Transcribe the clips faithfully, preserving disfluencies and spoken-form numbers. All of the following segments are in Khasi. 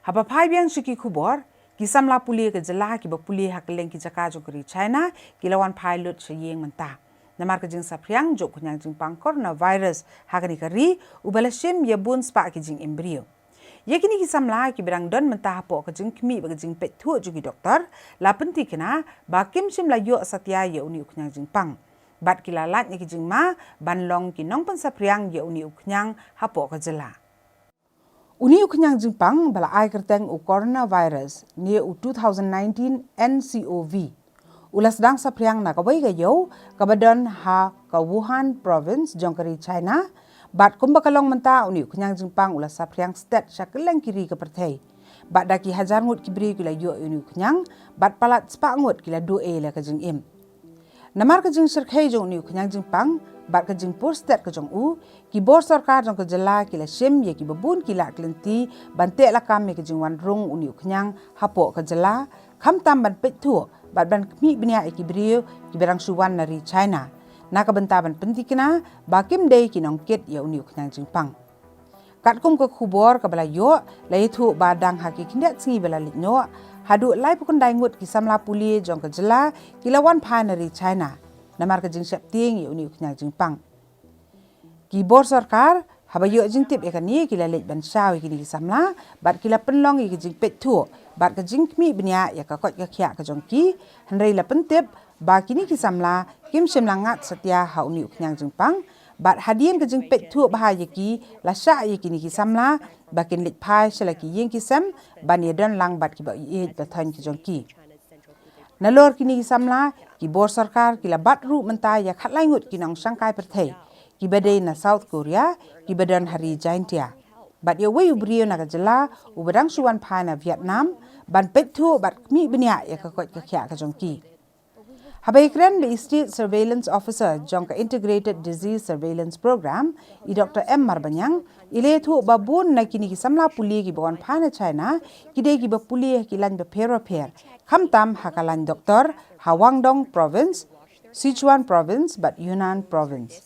Haba phai biang sha ki khubor, ki samla pule ka jylla kiba pule ha kylleng ki jaka jong ka ri China ki la wan phai lut sha ïing mynta. Namar ka jingsaphriang jong u khñiang jingpang coronavirus ha kane ka ri, uba la shim ïa bun spah ki jingim briew. Ïa kine ki samla kiba dang don mynta hapoh ka jingkhmih bad ka jingpeit thuh jong ki doktor, la pyntikna ba kim shym la ïoh satia ïa une u khñiang jingpang. Bad ki la lait na ki jingma ban long ki nongpynsaphriang ïa une u khñiang hapoh ka jylla. Une u khñiang jingpang ba la ai kyrteng u coronavirus ne u two thousand nineteen N C O V, u la sdang saphriang na kawei ka ïew kaba don ha ka Wuhan province jong ka ri China. Bad kumba ka long mynta, une u khñiang jingpang u la saphriang stet sha kylleng ki ri ka pyrthei. Bad da ki hajar ngut ki briew ki la ïoh ïa une u khñiang, bad palat spah ngut ki la duh-ei la ka jingim. Namar ka jingshyrkhei jong une u khñiang jingpang bad ka jingpur stet ka jong u, ki bor sorkar jong ka jylla ki la shim ïa kiba bun ki lad ki lynti ban teh lakam ïa ka jingwan rung une u khñiang hapoh ka jylla, khamtam ban peit thuh bad ban khmih bniah ïa ki briew kiba dang shu wan na ri China, na ka bynta ban pyntikna ba kim dei ki nongkit ïa une u khñiang jingpang. Katkum ka khubor kaba la ïoh, la ïathuh ba dang ha ki khyndiat sngi ba la leit noh, haduh laiphew khyndai ngut ki samla pule jong ka jylla ki la wan phai na ri China namar ka jingsheptieng ïa une u khñiang jingpang. Ki bor sorkar, haba ïoh jingtip ïa kane, ki la leit ban shaw ïa kine ki samla bad ki la pynlong ïa ka jingpeit thuh bad ka jingkhmih bniah ïa ka koit ka khiah ka jong ki. Hynrei la pyntip ba kine ki samla kim shym la ngat satia ha une u khñiang jingpang, bad hadien ka jingpeit thuh bha ïa ki, la shah ïa kine ki samla ba kin leit phai sha la ki ïing ki sem ban ïadon lang bad kiba ïeit ba thoiñ ki jong ki. Nalor kine ki samla, ki bor sorkar ki la bat ruh mynta ïa khatlai ngut ki nongshangkai pyrthei kiba dei na South Korea, kiba don ha ri Jaintia. Bad ïa uwei u briew na ka jylla uba dang shu wan phai na Vietnam ban peit thuh bad khmih bniah ïa ka koit ka khiah ka jong ki. Haba ïakren da i State Surveillance Officer jong ka Integrated Disease Surveillance Program, i Doktor M Marbaniang, i la ïathuh ba bun na kine ki samla pule kiba wan phai na China ki dei kiba pule ha ki lain bapher bapher, khamtam ha ka lain doktor ha Guangdong Province, Sichuan Province bad Yunnan Province.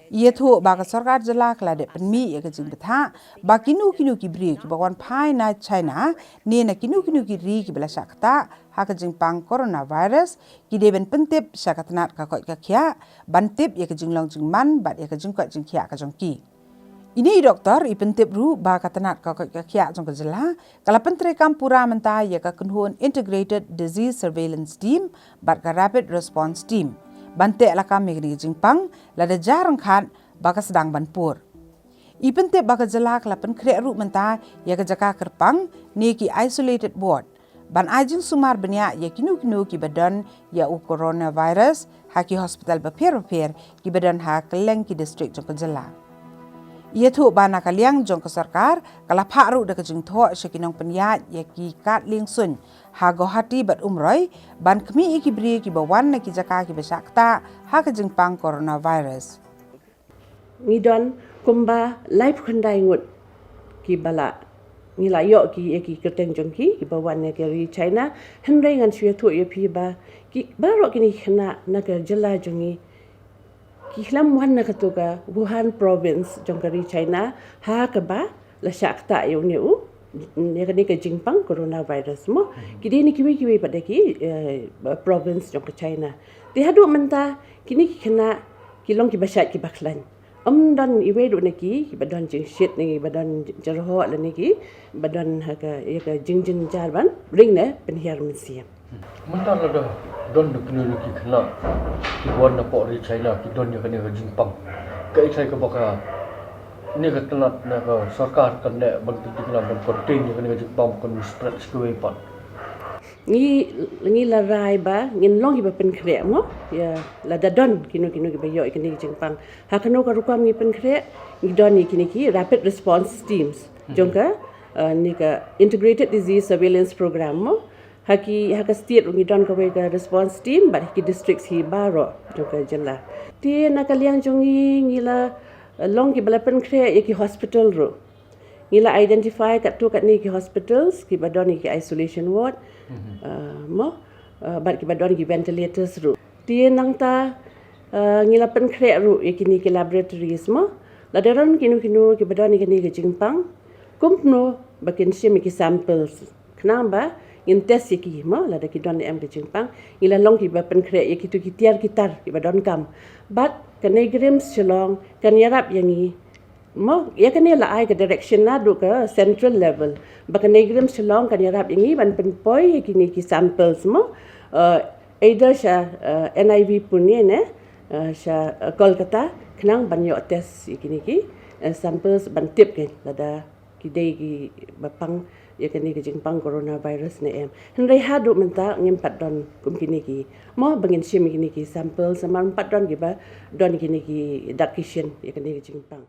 I ïathuh ba ka sorkar jylla ka la dep pynmih ïa ka jingbthah ba kino kino ki briew kiba wan phai na China ne na kino kino ki ri kiba la shah ktah ha ka jingpang coronavirus, ki dei ban pyntip sha ka tnat ka koit ka khiah ban tip ïa ka jinglong jingman bad ïa ka jingkoit jingkhiah ka jong ki. Ine i doktor i pyntip ruh ba ka tnat ka koit ka khiah jong ka jylla ka la pyntreikam pura mynta ïa ka kynhun Integrated Disease Surveillance Team bad ka Rapid Response Team ban teh lakam ïa kane ka jingpang lada jia ryngkhat ba ka sdang ban pur. I pyntip ba ka jylla ka la pynkhreh ruh mynta ïa ka jaka kyrpang ne ki isolated ward ban ai jingsumar bniah ïa kino kino kiba don ïa u coronavirus ha ki hospital bapher bapher kiba don ha kylleng ki district jong ka jylla. I ïathuh ba na ka liang jong ka sorkar ka la phah ruh da ka jingthoh sha ki nongpynïaid ïa ki kad liengsuiñ ha Guwahati bad Umroi ban khmih ïa ki briew kiba wan na ki jaka kiba shah ktah ha ka jingpang coronavirus. Ngi don kumba laiphew khyndai ngut kiba la, ngi la ïoh ki ïa ki kyrteng jong ki kiba wan na ka ri China. Hynrei ngan shu ïathuh ïa phi ba ki baroh kine ki khynnah na ka jylla jong ngi ki khlem wan na katu ka Wuhan province jong ka ri China ha kaba la shah ktah ïa une u, ïa kane ka jingpang coronavirus mo. Ki dei na kiwei kiwei pat de ki, eh, province jong ka China. Te haduh mynta kine ki khynnah ki long kiba shait kiba khlaiñ. Ym don iwei ruh na ki kiba don jingshit ne kiba don jyrhoh lane kiba don ha ka, ïa ka jingjynjar ban ring ne pynhiar mynsiem. Mynta lada don da kine ki khynnah kiba wan na pdeng ri China ki don ïa kane ka jingpang, kaei kaei kaba kane ka tnat na ka sorkar kan leh ban pyntikna ban contain ïa kane ka jingpang ban spread sha kiwei pat? Ngi, ngi la rai ba ngin long kiba pynkhreh mo, ïa lada don kino kino kiba ïoh ïa kane ka jingpang. Ha kano ka rukom ngi pynkhreh? Ngi don ïa kine ki rapid response teams jong ka, eh, ne ka Integrated Disease Surveillance Program mo. Ha ki, ha ka state ruh ngi don kawei ka response team bad ha ki districts hi baroh jong ka jylla. Te na ka liang jong ngi, ngi la, eh, long kiba la pynkhreh ïa ki hospital ruh. Ngi la identify katto katne ki hospitals kiba don ïa ki isolation ward, eh, mo, eh, bad kiba don ïa ki ventilators ruh. Te nangta, eh, ngi la pynkhreh ruh ïa kine ki laboratories mo. Lada don kino kino kiba don ïa kine ki jingpang, kumno ba kin shim ïa ki samples khnang ba ngin test ïa ki mo lada ki don ne em ka jingpang. Ngi la long kiba pynkhreh ïa kito ki tiar ki tar kiba donkam. Bad ka NEIGRIHMS Shillong kan ïarap ïa ngi mo, ïa kane la ai ka direction naduh ka central level ba ka NEIGRIHMS Shillong kan ïarap ïa ngi ban pynpoi ïa kine ki samples mo, uh, either sha uh, NIV Pune ne uh, sha uh, Kolkata khnang ban ïoh test ïa kine ki uh, samples ban tip ki lada ki dei kiba pang ïa kane ka jingpang coronavirus ne em. Hynrei haduh mynta ngim pat don kum kine ki mo ba ngin shim ïa kine ki samples namar ngim pat don kiba don kine ki dak ki shin ïa kane ka jingpang.